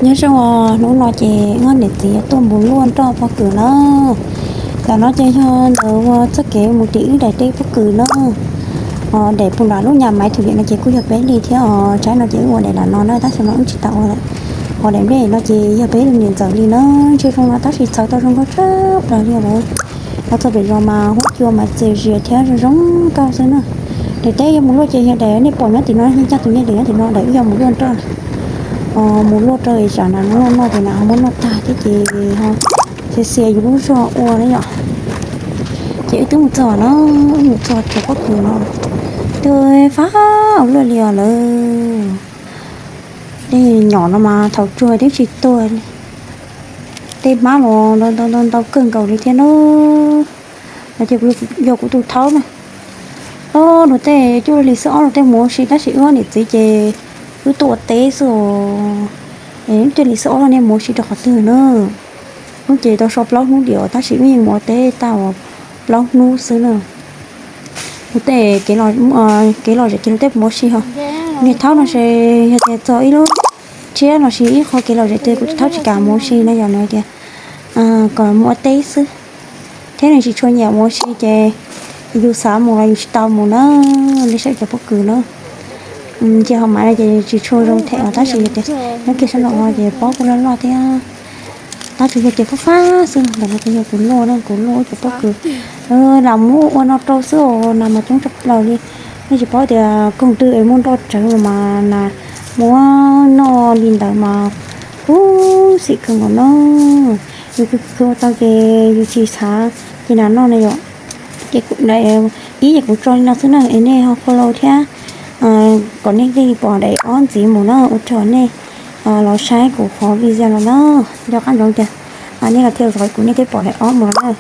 Nyob zoo, hnub no ces wb niam txiv tuaj mus luaj nroj pob kws na. Tam no ces yog ntawd ua txoj kev mus tim wb daim teb pob kws na. Daim pus nram lub nyam maiv thum yam no ces kuj yog peb li thiab os. Tsaib no ces wb ua daim nram no na, tab sis no wb tsis tau ua lawm. Ho daim nplej no ces yog peb ib lub niam ntxawm li na. Ntshe zoo no tab sis txhawv tau zoo nkauj tshaj plaws li lawm. Los txog pem zos mas huab cua mas txias zias thiab zoo zoo nkauj xwb na. Daim teb yuav mus luaj ces yog daim nej pom nyob tim no, nej coj tus nyiaj daim nyob tim no, daim wb yuav mus luaj nroj na. Mus luaj rau tsam na, noj noj ces na ho muab noj tag thiab ces ho xiav xiav yus lub zog ua na yom. Ces wb twb mus txog no, wb mus txog cov pob kws no, twb fab ua luaj li os lawm. Tej nyom no mas thaum tsuag twb tsis tuag li. Tej hmab los ntau ntau ntau kawg nkaus li thiab na. No ces yog kuv tus thaub na. Ob, luag tej cuaj hli xwb ob luag tej mus ua si tab sis wb niam txiv ces wb tuaj ua teb xwb os. Cuaj hli xwb ob luag nej mus ua si rau qhov twg na? Wb ces tau so plaub hnub diam tab sis wb yeej mus ua teb tag plaub hnub xwb na. Kuv tej kev lom zem ces luag tej mus ua si ho. Niag thaub no ces yog tias txog ib lub tshiab los sis ib qho kev lom zem ces kuv thaub tsis kam mus ua si na, yog no tias kom mus ua teb xwb. Thiab nws tsis tshua nyiam mus ua si ces yus xav mus los yus tsis tau mus na, li saib cov pob kws na. Nce ho mas no ces tsis tshua zoo them os tab sis yog tias nyob kiag sab nraum no ces pob kuj loj loj thiab. Tab sis yog ces fab fab xwb, ntawm no ces yog kuv luaj na, kuv luaj cov pob kws. Lam muab ua no rau xwb os, nas mas coob tshaj plaws li. Nej tsis paub tias koog twg es muaj nroj tsawv los mas nas muab noj li ntawd mas khuv xim kawg nkaus na. Yus khwv khwv ua tau ces yus tsis xav ces nas noj na yom. Ces ib yam kuv tso li no xwb na es nej ho follow thiab kom nej thiaj li pom daim ob ntxiv mus na. Ua tsaug nej los saib kuv qhov video no na. Nco qab ntsoov tias nej los thiaj zov kuv nej thiaj pom daim ob mus na.